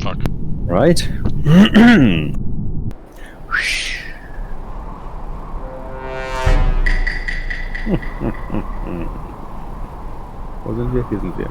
Fuck. Right. Wo sind wir? Hier sind wir.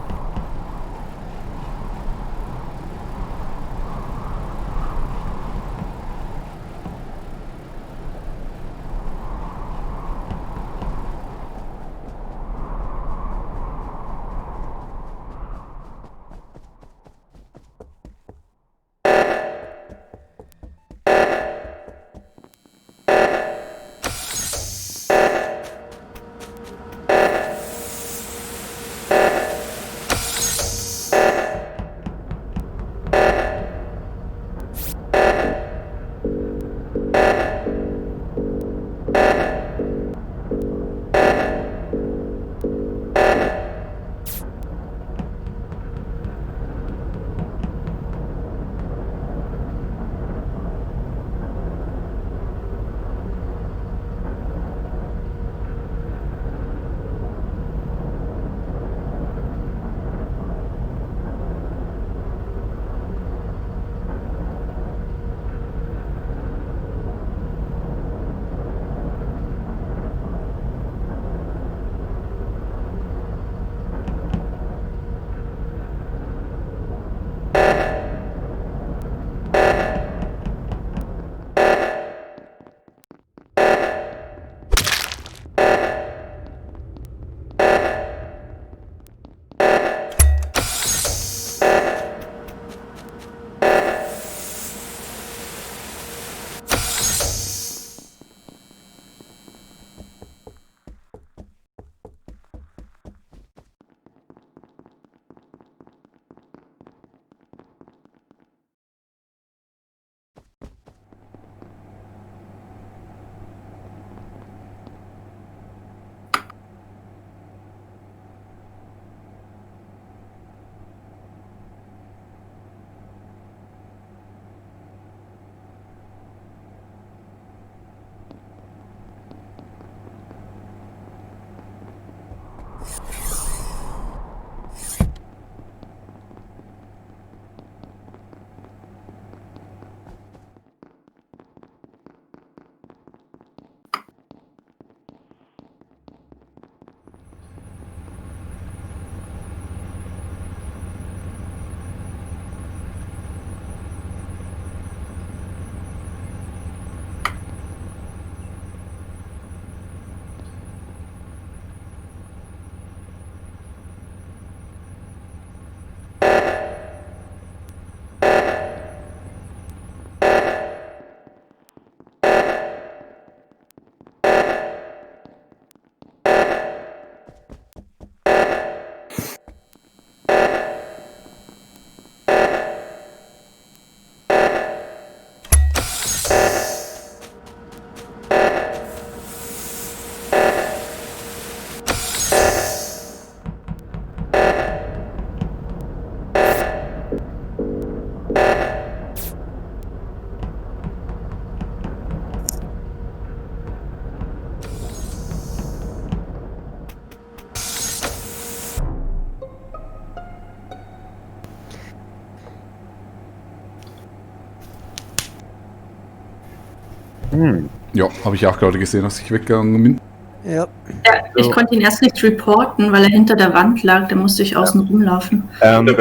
Ja, habe ich auch gerade gesehen, als ich weggegangen bin. Ja. Ja, ich konnte ihn erst nicht reporten, weil er hinter der Wand lag. Da musste ich außen rumlaufen. Also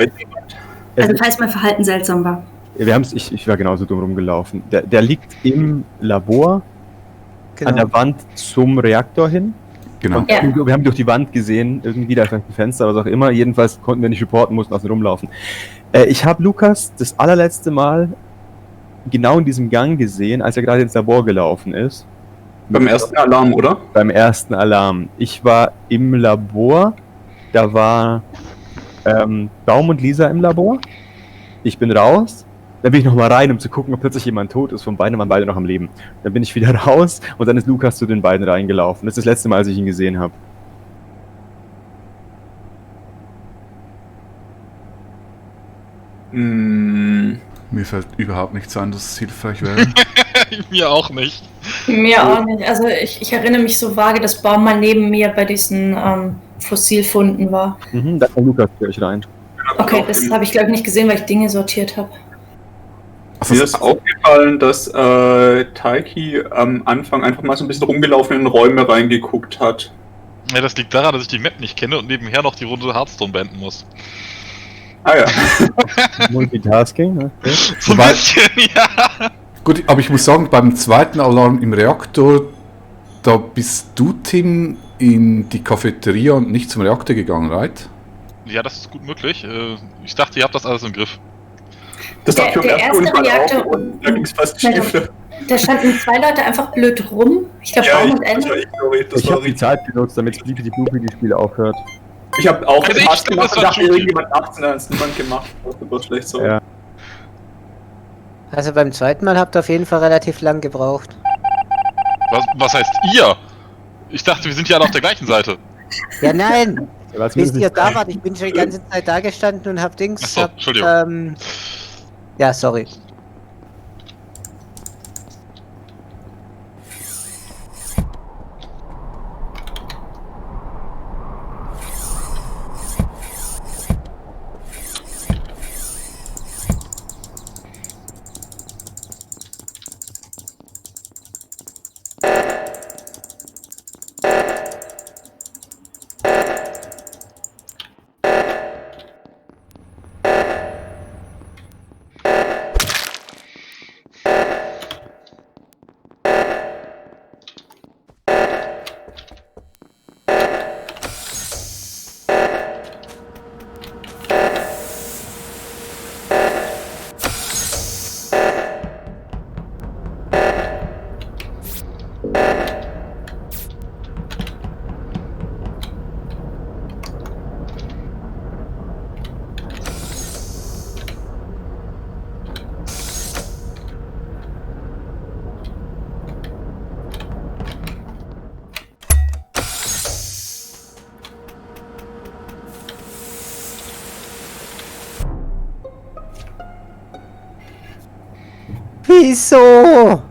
falls mein Verhalten seltsam war. Ich war genauso dumm rumgelaufen. Der liegt im Labor an der Wand zum Reaktor hin. Genau. Und wir haben durch die Wand gesehen, irgendwie da ist ein Fenster, was auch immer. Jedenfalls konnten wir nicht reporten, mussten außen rumlaufen. Ich habe Lukas das allerletzte Mal genau in diesem Gang gesehen, als er gerade ins Labor gelaufen ist. Beim ersten Alarm, oder? Beim ersten Alarm. Ich war im Labor, da war Baum und Lisa im Labor. Ich bin raus, dann bin ich nochmal rein, um zu gucken, ob plötzlich jemand tot ist. Von beiden waren beide noch am Leben. Dann bin ich wieder raus und dann ist Lukas zu den beiden reingelaufen. Das ist das letzte Mal, als ich ihn gesehen habe. Mir fällt überhaupt nichts ein, dass es hilfreich wäre. Mir auch nicht. Mir auch nicht. Also ich erinnere mich so vage, dass Baum mal neben mir bei diesen Fossilfunden war. Da kommt Lukas gleich rein. Okay, das habe ich glaube ich nicht gesehen, weil ich Dinge sortiert habe. Mir ist aufgefallen, dass Taiki am Anfang einfach mal so ein bisschen rumgelaufen in Räume reingeguckt hat. Ja, das liegt daran, dass ich die Map nicht kenne und nebenher noch die Runde Hearthstone beenden muss. Ah ja. Multitasking, okay. So ein bisschen, ja. Gut, aber ich muss sagen, beim zweiten Alarm im Reaktor, da bist du, Tim, in die Cafeteria und nicht zum Reaktor gegangen, right? Ja, das ist gut möglich. Ich dachte, ihr habt das alles im Griff. Das Der erste Reaktor, und da ging es fast schief. da standen 2 Leute einfach blöd rum. Ich glaube, Baum und Ende. Ich habe die Zeit genutzt, damit Sleepy die Spiele aufhört. Ich habe auch Also fast gemacht und dachte, Shooty. irgendjemand macht's, dann hat es niemand gemacht. Das war schlecht so. Ja. Also beim zweiten Mal habt ihr auf jeden Fall relativ lang gebraucht. Was heißt ihr? Ich dachte, wir sind ja alle auf der gleichen Seite. Ja, nein! Was Bis ihr da wart, ich bin schon die ganze Zeit da gestanden und hab Dings. Achso, hab, Entschuldigung. Ja, sorry. Wieso?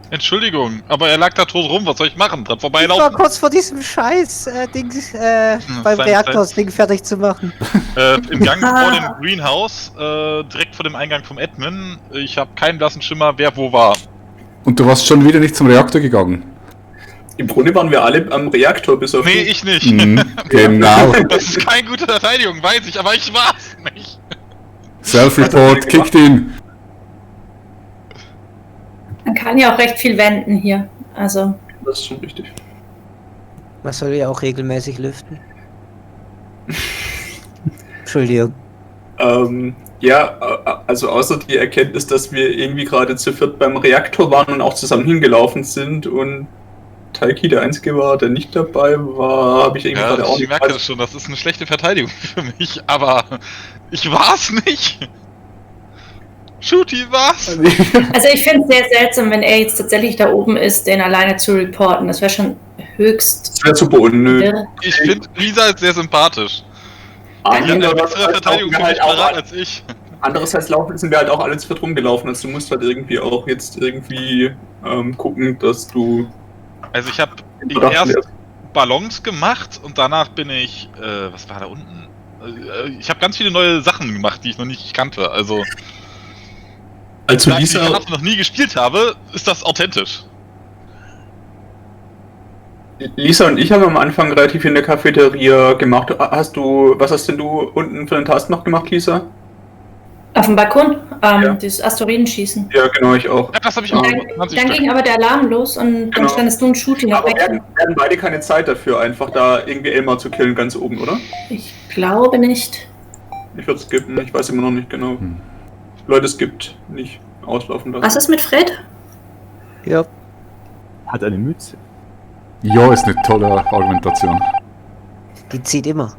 Entschuldigung, aber er lag da tot rum, was soll ich machen? Dran Ich war vorbeilaufen? kurz vor diesem Scheiß Dings beim sein- Reaktor das Ding fertig zu machen. Im Gang vor dem Greenhouse, direkt vor dem Eingang vom Admin. Ich habe keinen blassen Schimmer, wer wo war. Und du warst schon wieder nicht zum Reaktor gegangen. Im Grunde waren wir alle am Reaktor, bis auf Nee, dich. ich nicht. Genau. Das ist keine gute Verteidigung, weiß ich, aber ich war's nicht. Self-Report, kicked in. Man kann ja auch recht viel wenden hier. Also, Das ist schon richtig. Man soll ja auch regelmäßig lüften. Entschuldigung. Also außer die Erkenntnis, dass wir irgendwie gerade zu viert beim Reaktor waren und auch zusammen hingelaufen sind und Taiki der Einzige war, der nicht dabei war, habe ich irgendwie Ja, gerade auch ich nicht. merke das schon, das ist eine schlechte Verteidigung für mich, aber ich war's nicht. Shooty war's. also ich finde es sehr seltsam, wenn er jetzt tatsächlich da oben ist, den alleine zu reporten. Das wäre schon höchst Das wäre super unnötig. irre. Ich finde Lisa ist sehr sympathisch. Die hat eine bessere Verteidigung für mich parat als ich. Andererseits sind wir halt auch alle zu viert rumgelaufen, also du musst halt irgendwie auch jetzt irgendwie gucken, dass du... Also ich habe erst Ballons gemacht und danach bin ich, was war da unten? Ich habe ganz viele neue Sachen gemacht, die ich noch nicht kannte. Also, Also da ich die Karte noch nie gespielt habe, ist das authentisch. Lisa und ich haben am Anfang relativ in der Cafeteria gemacht. Was hast denn du unten für den Task noch gemacht, Lisa? Auf dem Balkon, Ja. dieses Asteroidenschießen. Ja, genau, ich auch. Ja, das habe ich auch. Dann, 20 dann Stück. ging aber der Alarm los und Genau. dann standest du ein Shooting noch Aber weg. wir hatten beide keine Zeit dafür, einfach da irgendwie Elmar zu killen, ganz oben, oder? Ich glaube nicht. Ich würde skippen, ich weiß immer noch nicht genau. Leute, es gibt nicht auslaufen lassen. Was ist mit Fred? Ja. Hat eine Mütze. Ja, ist eine tolle Argumentation. Die zieht immer.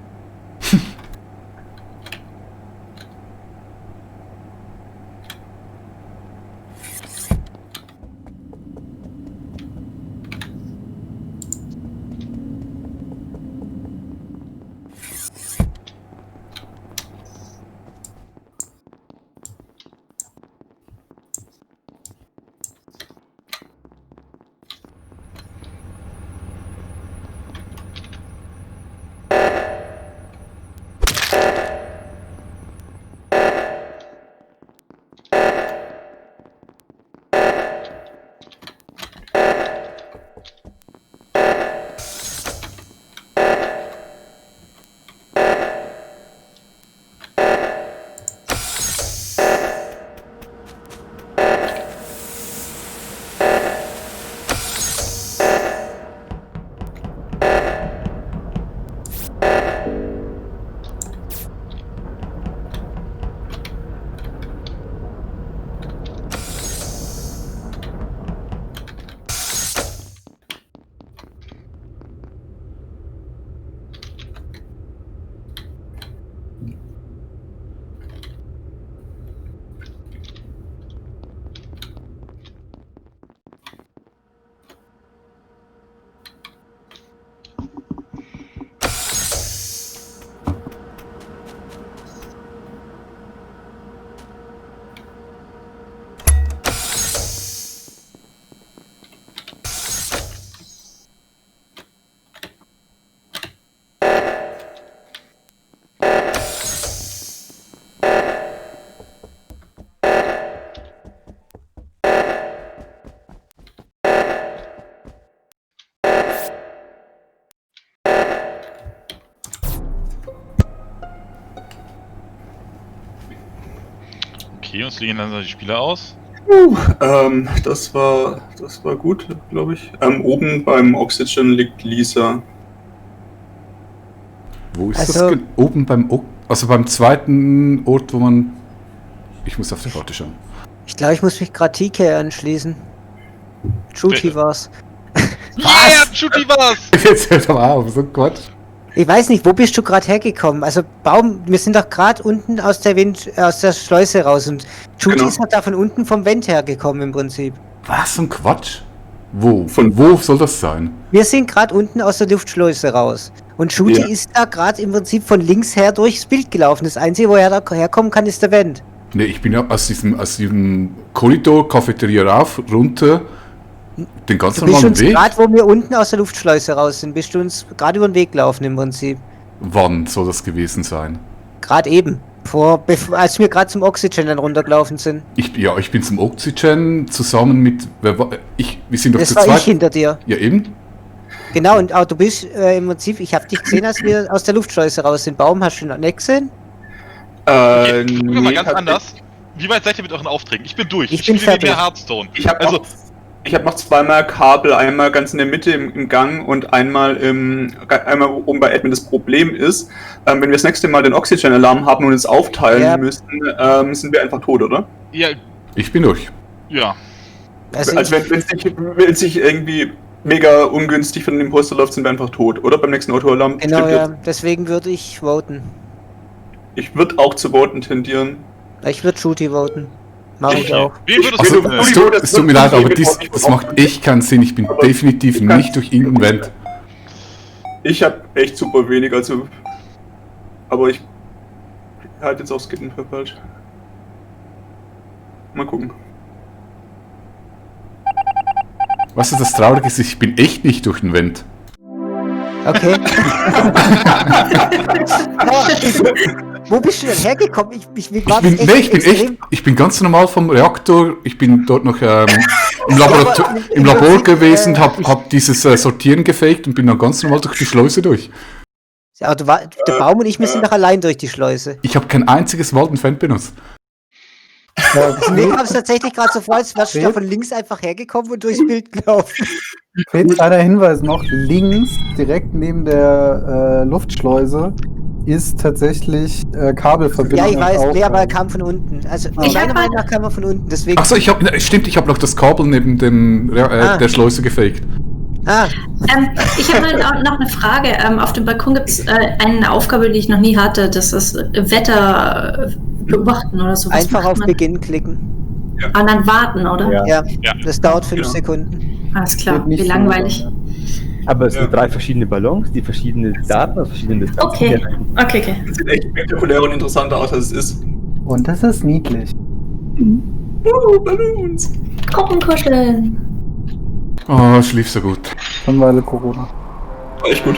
Okay, uns liegen dann die Spieler aus. Das war gut, glaube ich. Oben beim Oxygen liegt Lisa. Wo ist das? Oben beim zweiten Ort, wo man... Ich muss auf die Karte schauen. Ich glaube, ich muss mich gerade TK anschließen. Juti war's. Ja, Juti war's! Jetzt hört doch auf, so Quatsch. Ich weiß nicht, wo bist du gerade hergekommen? Also Baum, wir sind doch gerade unten aus der Schleuse raus und Juti ist doch da von unten vom Vent hergekommen im Prinzip. Was ein Quatsch? Von wo soll das sein? Wir sind gerade unten aus der Luftschleuse raus. Und Juti ist da gerade im Prinzip von links her durchs Bild gelaufen. Das Einzige, wo er da herkommen kann, ist der Vent. Ne, ich bin ja aus diesem Korridor, Cafeteria rauf, runter, den ganz normalen Weg. Gerade wo wir unten aus der Luftschleuse raus sind, bist du uns gerade über den Weg gelaufen im Prinzip. Wann soll das gewesen sein? Gerade eben. Als wir gerade zum Oxygen dann runtergelaufen sind. Ich bin zum Oxygen zusammen mit... wir sind doch zu zweit. Das war ich hinter dir. Ja, eben. Genau, und auch du bist im Prinzip, ich habe dich gesehen, als wir aus der Luftschleuse raus sind. Baum hast du noch nicht gesehen? Okay, gucken wir mal ganz anders. Wie weit seid ihr mit euren Aufträgen? Ich bin durch. Ich bin fertig. Mehr Hearthstone. Ich habe noch zweimal Kabel, einmal ganz in der Mitte im Gang und einmal oben bei Admin. Das Problem ist, wenn wir das nächste Mal den Oxygen-Alarm haben und uns aufteilen müssen, sind wir einfach tot, oder? Ja. Ich bin durch. Ja. Also wenn es sich irgendwie mega ungünstig für den Imposter läuft, sind wir einfach tot, oder? Beim nächsten Autoalarm. Genau, ja. Deswegen würde ich voten. Ich würde auch zu voten tendieren. Ich würde Juti voten. Mach ich auch. Wie würdest du Es tut mir leid, aber das macht echt keinen Sinn. Ich bin definitiv nicht durch irgendein Vent. Ich habe echt super wenig, also... Aber ich halte jetzt auch Skitten für falsch. Mal gucken. Was ist das Traurige ist, ich bin echt nicht durch den Vent. Okay. Wo bist du denn hergekommen? Ich bin ganz normal vom Reaktor, ich bin dort noch im Labor gewesen, hab dieses Sortieren gefaked und bin dann ganz normal durch die Schleuse durch. Ja, der Baum und ich müssen doch allein durch die Schleuse. Ich habe kein einziges Walden-Fan benutzt. Mir kam es tatsächlich gerade so vor, als wärst du da von links einfach hergekommen und durchs Bild gelaufen. Kleiner Hinweis noch, links, direkt neben der Luftschleuse, ist tatsächlich Kabelverbindung. Ja, ich weiß, aber er kam von unten. Also meiner Meinung nach kam er von unten, deswegen... Achso, ich habe noch das Kabel neben der Schleuse gefaked. Ich habe noch eine Frage. Auf dem Balkon gibt es eine Aufgabe, die ich noch nie hatte. Das ist Wetter beobachten oder so. Einfach auf Beginn klicken. Ja. Und dann warten, oder? Ja. Das dauert 5 Sekunden. Alles klar, wie langweilig. Aber es sind 3 verschiedene Ballons, die verschiedene Daten aus verschiedenen Distanzen. Okay. Das sieht echt spektakulär und interessanter aus, als es ist. Und das ist niedlich. Ballons! Gruppenkuscheln. Oh, ich schlief so gut. Schon Weile Corona. War echt gut.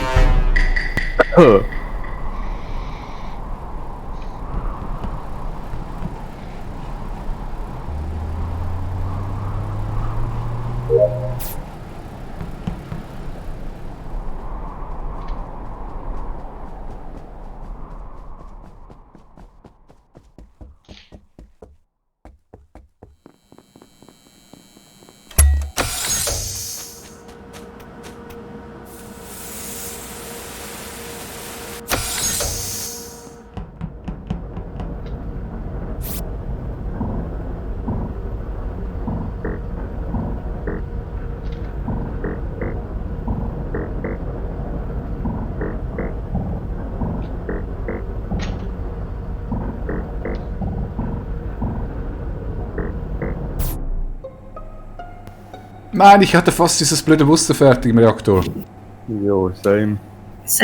Nein, ich hatte fast dieses blöde Muster fertig im Reaktor. Jo, same. Das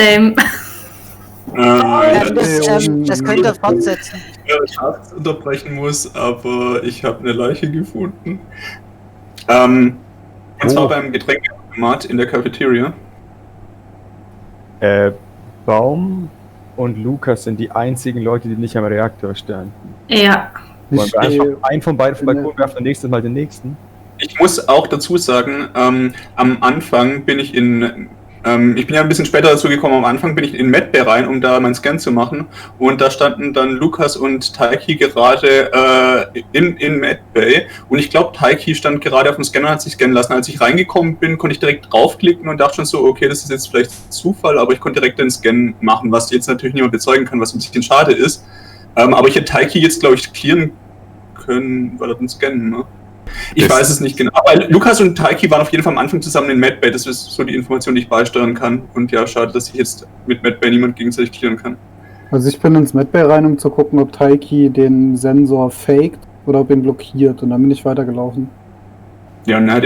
könnt ihr fortsetzen. Ich unterbrechen muss, aber ich habe eine Leiche gefunden. Und zwar beim Getränkeautomat in der Cafeteria. Baum und Lukas sind die einzigen Leute, die nicht am Reaktor stehen. Ja. Wollen wir einfach einen von beiden vom Balkon werfen und nächstes Mal den nächsten? Ich muss auch dazu sagen, am Anfang bin ich in Ich bin ja ein bisschen später dazu gekommen. Am Anfang bin ich in Medbay rein, um da meinen Scan zu machen. Und da standen dann Lukas und Taiki gerade in Medbay. Und ich glaube, Taiki stand gerade auf dem Scanner und hat sich scannen lassen. Als ich reingekommen bin, konnte ich direkt draufklicken und dachte schon so, okay, das ist jetzt vielleicht Zufall, aber ich konnte direkt den Scan machen, was jetzt natürlich niemand bezeugen kann, was ein bisschen schade ist. Aber ich hätte Taiki jetzt, glaube ich, clearen können, weil er den scannen, ne? Ich weiß es nicht genau. Aber Lukas und Taiki waren auf jeden Fall am Anfang zusammen in Medbay. Das ist so die Information, die ich beisteuern kann. Und ja, schade, dass ich jetzt mit Medbay niemand gegenseitig klären kann. Also ich bin ins Medbay rein, um zu gucken, ob Taiki den Sensor faked oder ob ihn blockiert. Und dann bin ich weitergelaufen. Ja, na,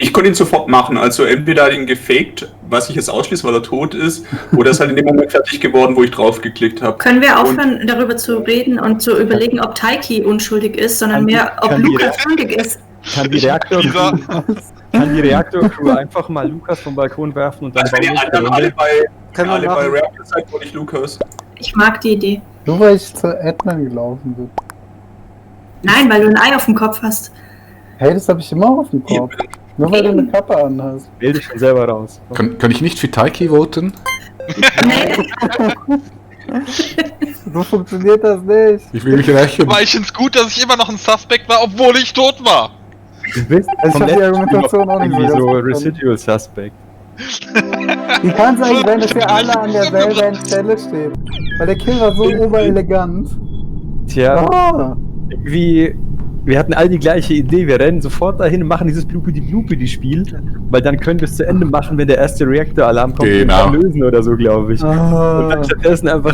ich konnte ihn sofort machen. Also entweder hat ihn gefaked, was ich jetzt ausschließe, weil er tot ist, oder ist halt in dem Moment fertig geworden, wo ich drauf geklickt habe. Können wir aufhören, darüber zu reden und zu überlegen, ob Taiki unschuldig ist, sondern mehr, ob Lukas schuldig ist? Kann die Reaktor-Crew einfach mal Lukas vom Balkon werfen und dann also wenn ihr anderen alle bei Reaktor seid, wollte ich Lukas. Ich mag die Idee. Nur weil ich zu Admin gelaufen bin. Nein, weil du ein Ei auf dem Kopf hast. Hey, das habe ich immer auf dem Kopf. Nur weil du eine Kappe anhast. Wähl dich schon selber raus. Kann ich nicht für Taiki voten? Nee. So funktioniert das nicht. Ich will mich rächen. Aber ich find's gut, dass ich immer noch ein Suspect war, obwohl ich tot war. Du bist Also ich hab die Argumentation auch nicht irgendwie so ganz Residual Suspect. Wie kann es eigentlich sein, dass wir alle an derselben Stelle stehen? Weil der Kill war so oberelegant. Tja, Ah. irgendwie, wir hatten alle die gleiche Idee. Wir rennen sofort dahin und machen dieses Blupidi-Blupidi-Spiel, weil dann können wir es zu Ende machen, wenn der erste Reaktor-Alarm kommt und Genau. dann lösen oder so, glaube ich. Und dann stattdessen einfach